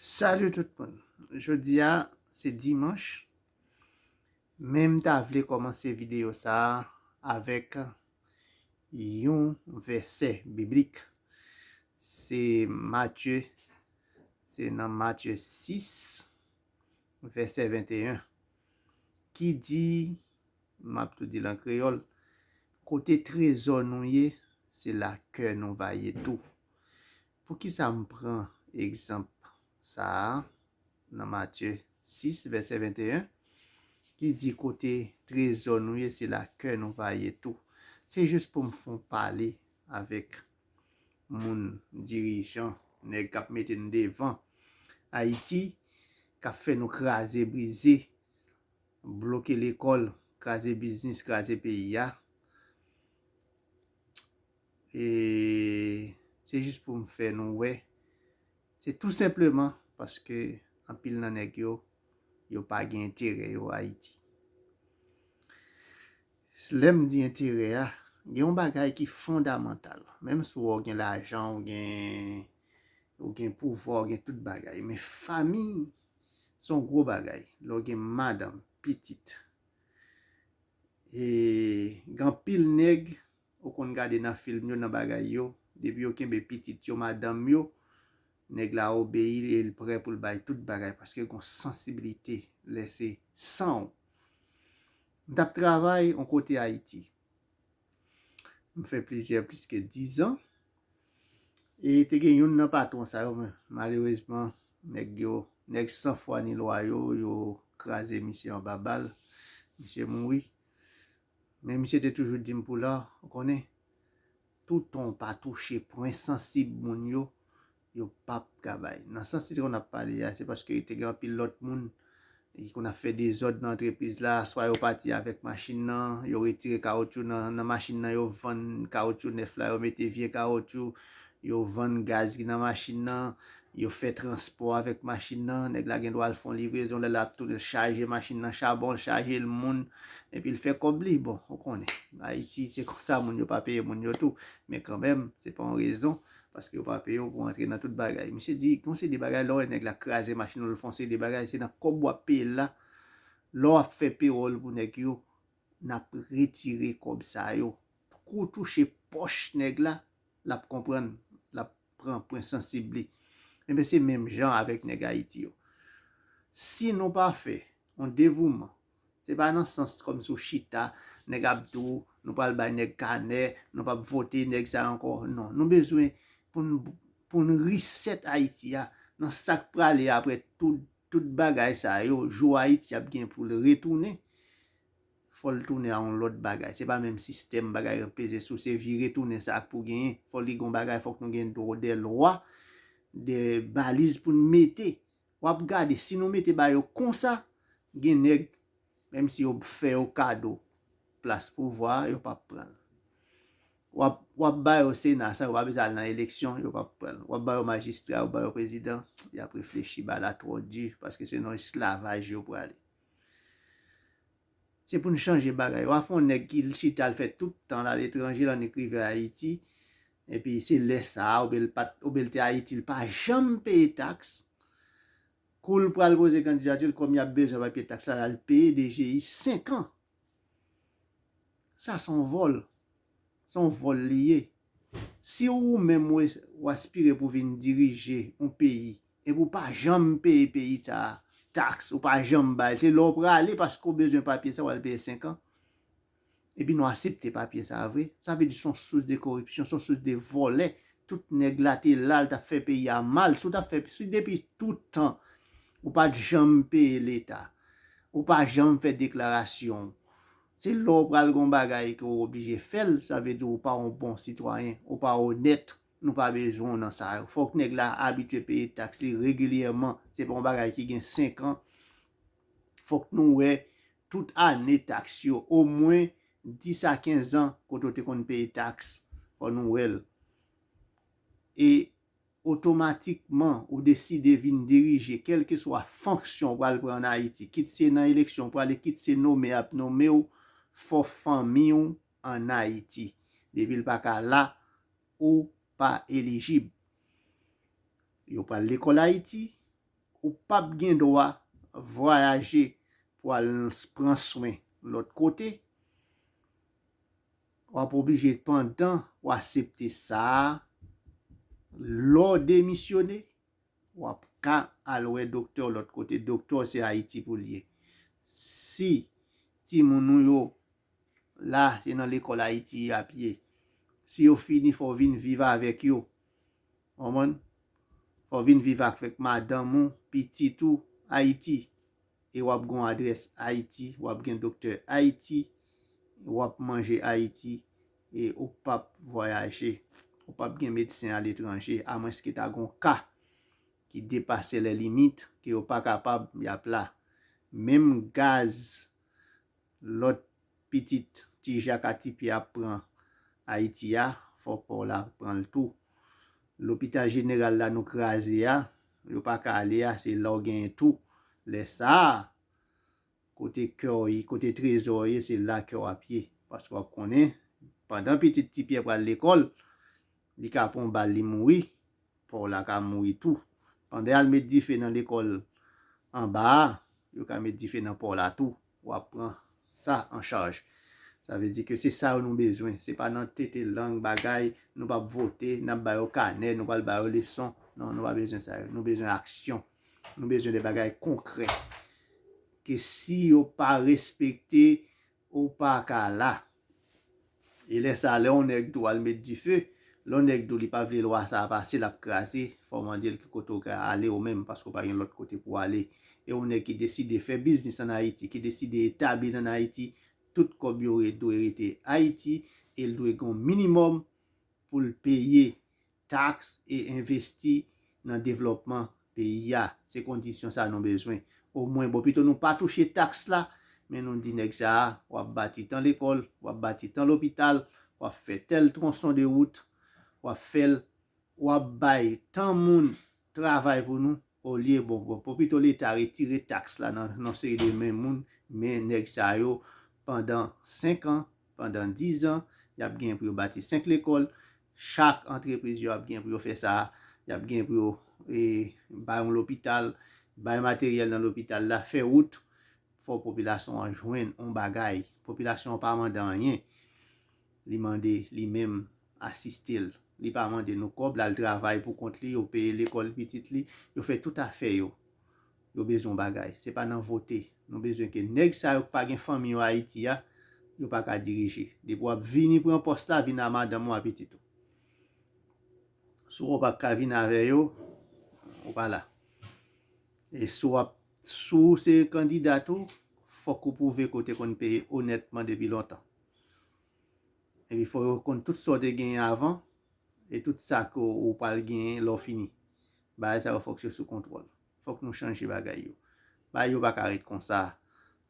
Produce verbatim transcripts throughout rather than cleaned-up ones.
Salut tout moun. Jodi a, se dimanch. Men m ta vle kòmanse videyo sa a avèk yon vèsè biblik. Se Matye, se nan Matye sis, vèsè venteyen, ki di, m ap tou di l an kreyòl, kote trezò nou ye, se la kè nou va ye tou. Poukisa m pran egzanp sa a nan Matye sis, vèsè venteyen, ki di kote trezò nou ye, se la kè nou va ye tou. Se jis pou m fè yon pale avèk moun dirijan, nèg k ap mete n devan Ayiti, k ap fè nou kraze brize, bloke lekòl, kraze biznis, kraze peyi a. E se jis pou m fè nou wè. Se tou senpleman paske anpil nan nèg yo, yo pa gen enterè yo Ayiti. Lè m di enterè a, gen yon bagay ki fondamantal. Menm si w gen lajan, ou gen, ou gen pouvwa, ou gen tout bagay. Men fanmi, se yon gwo bagay. Lè w gen madanm, pitit. E gen anpil nèg, ou konn gade nan fim yo, nan bagay yo, depi yo kenbe pitit yo, madanm yo, nèg la obeyi e l prè pou l bay tout bagay, paske l gen yon sansiblite lè se san w. M t ap travay yon kote Ayiti. M fè plizyè, plis ke diz an. E te gen youn nan patwon sa yo, men malerezman, nèg yo, nèg san fwa ni lwa yo, yo kraze misye anba bal. Misye mouri. Men misye te toujou di m pou la, ou konnen, toutan w pa touche pwen sansib moun yo, yo p ap ka bay. Nan sans li te konn ap pale a, se paske te gen anpil lòt moun ki konn ap fè dezòd nan antrepriz la, swa yo pati avèk machin nan, yo retire kawotchou nan, nan machin nan, yo vann kawotchou nèf la, yo mete vye kawotchou, yo vann gaz ki nan machin nan, yo fè transpò avèk machin nan, nèg la gen dwa al fè yon livrezon, lè l ap tounen, l chaje machin nan chabon, l chaje l moun, epi l fè kòb li. Bon, ou konnen, Ayiti, se konsa moun yo pa peye moun yo tou. Men kanmenm, se pa yon rezon, paske yo pa peye w pou antre nan tout bagay. Misye di, gon seri de bagay, lè w wè nèg la kraze machin ou, l fè yon seri de bagay, se nan kòb w ap peye l la, lè w ap fè pewòl pou nèg yo, n ap retire kòb sa yo. Kou w touche pòch nèg la, l ap konprann, l ap pran pwen sansib li. Enben, se menm jan avèk nèg Ayiti yo. Si nou pa fè yon devouman, se pa nan sans kòmsi w chita, nèg ap di w, nou pral bay nèg kanè, nou p ap vote nèg sa ankò. Non, nou bezwen pou n, pou n reset Ayiti a, nan sa k prale apre tout, tout bagay sa yo, jou Ayiti ap gen pou l retounen, fò l tounen a yon lòt bagay. Se pa menm sistèm bagay yo peze sou, se vire tounen sa k pou genyen. Fò li gon bagay, fòk nou gen dwo-, de lwa, de baliz pou n mete. W ap gade, si nou mete ba yo konsa, gen nèg, menm si yo fè yo kado plas pouvwa, yo p ap pran l. W ap, w ap ba yo Sena san yo pa bezwen al nan eleksyon, yo p ap pran l. W ap ba yo majistra, w ap ba yo prezidan, y ap reflechi ba la twò di, paske se nan esklavaj yo prale. Se pou n chanje bagay. W a fè yon nèg ki chita l fè tout tan l aletranje, l annik rive Ayiti, epi se lè sa a, oubyen l pa t, oubyen l te Ayiti, l pa janm peye taks. Kou l pral poze kandidati l, kòm y ap bezwen papye taks la, l al peye D G I senk an. Sa se yon vòl. Se yon vòl li ye. Si ou menm ou, ou aspire pou vin dirije yon peyi, epi ou pa janm peye peyi sa a taks, ou pa janm bay, se lè w prale paske w bezwen papye sa, w al peye senk an. Epi nou aksepte papye sa a vre. Sa vle di se yon sous de koripsyon, se yon sous de vòlè. Tout nèg la te la, l t ap fè peyi a mal. Si w t ap fè, si depi tout tan, ou pa t janm peye Leta, ou pa janm fè deklarasyon w, se lè w pral gon bagay ke w oblije fè l, sa vle di w pa yon bon sitwayen, ou pa onèt, nou pa bezwen w nan sa yo. Fòk nèg la abitye peye taks li regilyèman, se pa yon bagay ki gen senk an. Fòk nou wè tout ane taks yo, omwen dis a kenz an, kote w te konn peye taks, fò nou wè l. E otomatikman, ou deside vin dirije, kèlkeswa fonksyon w pral pran ann Ayiti, kit se nan eleksyon w prale, kit se nome y ap nome w, fò fanmi w ann Ayiti. Depi l pa ka la, ou pa elijib. Yo pral lekòl Ayiti, ou p ap gen dwa vwayaje pou al pran swen lòt kote. W ap oblije, pandan w aksepte sa a, lè w demisyone, w ap ka al wè doktè w lòt kote. Doktè w se Ayiti pou l ye. Si timoun ou yo la, se nan lekòl Ayiti y ap ye. Si yo fini, fò w vin viv avèk yo. Konprann? Fò w vin viv avèk madanm ou, pitit ou, Ayiti. E w ap gen yon adrès Ayiti, w ap gen doktè Ayiti, w ap manje Ayiti, e ou p ap vwayaje, ou p ap gen medsen aletranje, amwenske ta gen yon ka ki depase lè limit, ke yo pa kapab, y ap la. Menm gaz, lòt pitit Ti Jak a Ti Pye ap pran Ayiti a, fò pa w la pran l tou. Lopital jeneral la nou kraze a, yo pa ka ale a, se la w genyen tou. Lè sa a, kote kè w ye, kote trezò w ye, se la kè w ap ye. Paske w ap konnen, pandan pitit Ti Pyè pral lekòl, li ka pran bal, li mouri, pa w la ka mouri tou. Pandan y al met dife nan lekòl anba a, yo ka met dife nan pa w la tou. W ap pran sa an chaj. Sa vle di ke se sa yo nou bezwen. Se pa nan tete lang bagay, nou p ap vote, n ap ba yo kanè, nou pral ba yo leson. Non, nou pa bezwen sa yo. Nou bezwen aksyon. Nou bezwen de bagay konkrè. Ke si yo pa respekte, ou pa ka la. E lè sa, lè yon nèg tou al met dife, lè yon nèg tou li pa vle lwa sa a pase, l ap kraze, fò w mande l ki kote w ka ale ou menm, paske w pa gen lòt kote pou w ale. E yon nèg ki deside fè biznis ann Ayiti, ki deside etabli l ann Ayiti, tout kòb yo re-, dwe rete Ayiti, e l dwe gen yon minimòm pou l peye taks e envesti nan devlòpman peyi a. Se kondisyon sa nou bezwen. Omwen, bon, pito nou pa touche taks la, men nou di nèg sa a, w ap bati tan lekòl, w ap bati tan lopital, w ap fè tèl twonson de wout, w ap fè l, w ap bay tan moun travay pou nou, olye, bon, bon, bon, pito Leta retire taks la nan, nan seri de men moun, men nèg sa yo, pandan senk an, pandan diz an, y ap gen pou yo bati senk lekòl, chak antrepriz yo ap gen pou yo fè sa, y ap gen pou yo, e, bay yon lopital, bay materyèl nan lopital la, fè wout, fò popilasyon an jwenn yon bagay. Popilasyon an pa mande anyen. Li mande li menm asiste l. Li pa mande nou kòb, l al travay pou kont li, yo peye lekòl pitit li, yo fè tout afè yo. Yo bezwen yon bagay. Se pa nan vote. Nou bezwen ke nèg sa yo k pa gen fanmi yo Ayiti a, yo pa ka dirije. Depi w ap vini pran pòs la, vin a madanm ou, a pitit ou. Si w pa ka vin avè yo, ou pa la. E si w ap, si w se kandida tou, fòk ou pwouve ke w te konn peye onètman depi lontan. Epi fò yo konn tout sa w te genyen avan, e tout sa ke w pral genyen lè w fini. Bagay sa yo fòk yo sou kontwòl. Fòk nou chanje bagay yo. Bagay yo pa ka ret konsa.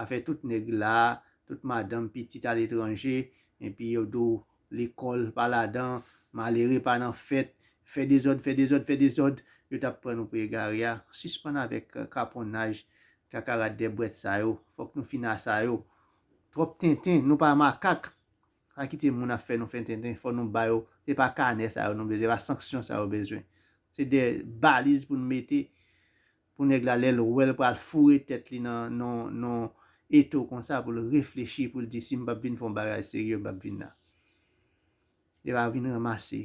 Afè tout nèg la, tout madanm, pitit aletranje, epi yo di w lekòl pa ladan, malere pa nan fèt, fè dezòd, fè dezòd, fè dezòd, yo t ap pran nou pou egare a. Sispann avèk, euh, kaponnaj, kakarat dèbwèt sa yo. Fòk nou fin a sa yo. Twòp tenten, nou pa makak. Pa kite moun ap fè nou fè tenten, fò nou ba yo. Se pa kanè sa yo nou bezwen, se pa sanksyon sa yo bezwen. Se de baliz pou n mete, pou nèg la, lè l wè l pral foure tèt li nan, nan, nan eto konsa, pou l reflechi, pou l di, "Si m p ap vin fè yon bagay serye, m p ap vin la." Li pa vin ranmase.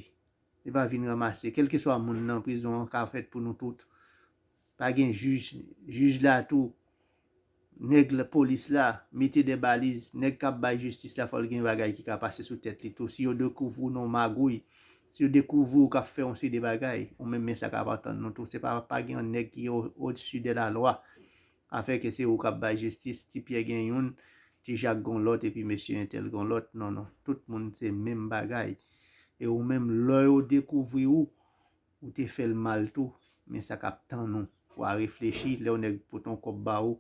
Li pa vin ranmase. Kèlkeswa moun nan, prizon an ka fèt pou nou tout. Pa gen jij, jij la tou, nèg la, polis la, mete de baliz, nèg k ap bay jistis la, fò l gen bagay ki ka pase sou tèt li tou. Si yo dekouvri w nan yon magouy, si yo dekouvri w k ap fè yon seri de bagay, ou menm men sa k ap atann nou tou. Se pa, pa gen yon nèg ki o-, odsi de la lwa. Afè ke se ou k ap bay jistis, Ti Pyè gen youn, Ti Jak gon lòt, epi mesye entèl gon lòt. Non, non. Tout moun se menm bagay. E ou menm, lè yo dekouvri w, ou te fè l mal tou, men sa k ap tann ou. W a reflechi, lè yon nèg pote yon kòb ba ou,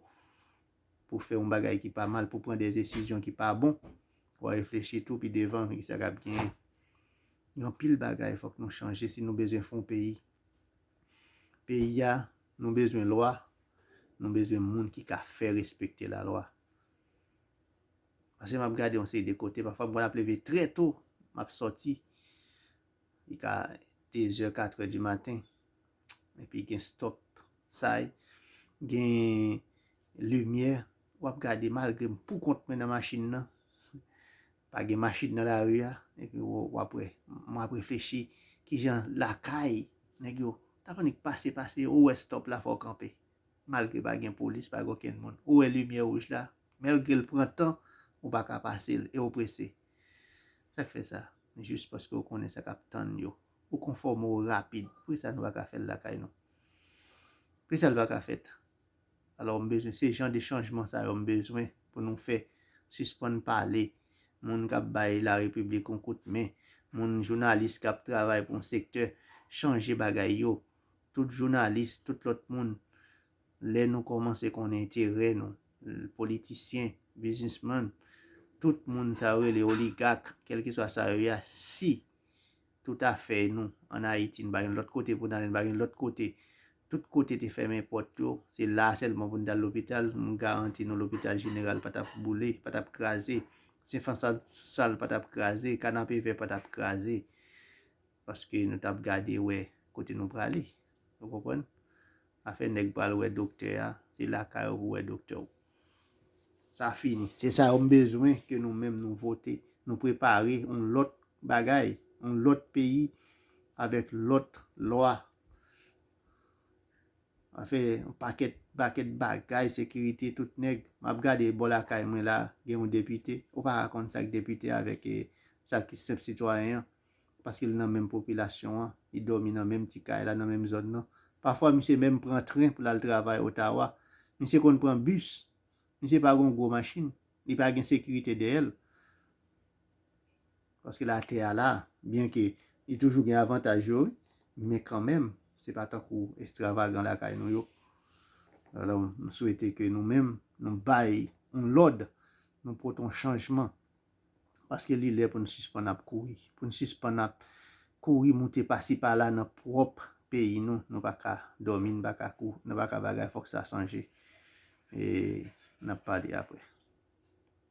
pou fè yon bagay ki pa mal, pou pran de desizyon ki pa bon, w a reflechi tou pi devan, ki sa k ap genyen. Gen anpil bagay fòk nou chanje si nou bezwen fè yon peyi. Peyi a, nou bezwen lwa, nou bezwen moun ki ka fè respekte lalwa. Paske m ap gade yon seri de kote, pafwa m konn ap leve trè to, m ap sòti, li ka de zè, kat è di maten, epi gen stop, say, gen limyè, w ap gade malgre m poukont mwen nan machin nan, pa gen machin nan lari a, epi w ap wè, m ap reflechi kijan lakay nèg yo t ap annik pase, pase, ou wè stop la fò w kanpe. Malgre pa gen polis, pa gen okenn moun. Ou wè limyè wouj la, malgre l pran tan, ou pa ka pase l e ou prese. Sa k fè sa? Jis paske ou konnen sa k ap tann yo. Ou konfòme w rapid. Poukisa nou pa ka fè l lakay nou? Poukisa l pa ka fèt? Alò, m bezwen, se jan de chanjman sa yo m bezwen pou nou fè. Sispann pale. Moun k ap bay larepiblik yon kout men, moun jounalis k ap travay pou yon sektè, chanje bagay yo. Tout jounalis, tout lòt moun, lè nou kòmanse konnen enterè nou, politisyen, biznismann, tout moun sa yo rele oligak, kèlkeswa sa yo ye a, si tout afè nou ann Ayiti, n pa gen lòt kote pou n ale, n pa gen lòt kote, tout kote te fèmen pòt yo, se la sèlman pou n t al lopital, m garanti nou lopital jeneral pa t ap boule, pa t ap kraze, Sen Fwa Sal pa t ap kraze, Kanapevè pa t ap kraze, paske nou t ap gade wè kote nou prale. Ou konprann? Afè nèg pral wè doktè a, se lakay ou pou wè doktè w. Sa fini. Se sa yo m bezwen ke nou menm nou vote. Nou prepare yon lòt bagay, yon lòt peyi avèk lòt lwa. Afè yon pakèt, pakèt bagay, sekirite, tout nèg. M ap gade bò lakay mwen la, gen yon depite. Ou pa ka konn sa k depite avèk, eh, sa ki senp sitwayen an. Paske l nan menm popilasyon an, li dòmi nan menm ti kay la, nan menm zòn nan. Pafwa, misye menm pran tren pou l al travay Ottawa. Misye konn pran bis. Misye pa gen gwo machin. Li pa gen sekirite dèyè l. Paske latè a la, byenke li toujou gen avantaj yo, wi, men kanmenm, se pa tankou estravagan lakay nou yo. Alò, m swete ke nou menm, nou bay yon lòd, nou pote yon chanjman. Paske li lè pou n sispann ap kouri, pou n sispann ap kouri moute pasi pala nan pwòp peyi nou. Nou pa ka dòmi, nou pa ka kou, nou pa ka bagay, fòk sa chanje. E n ap pale apre.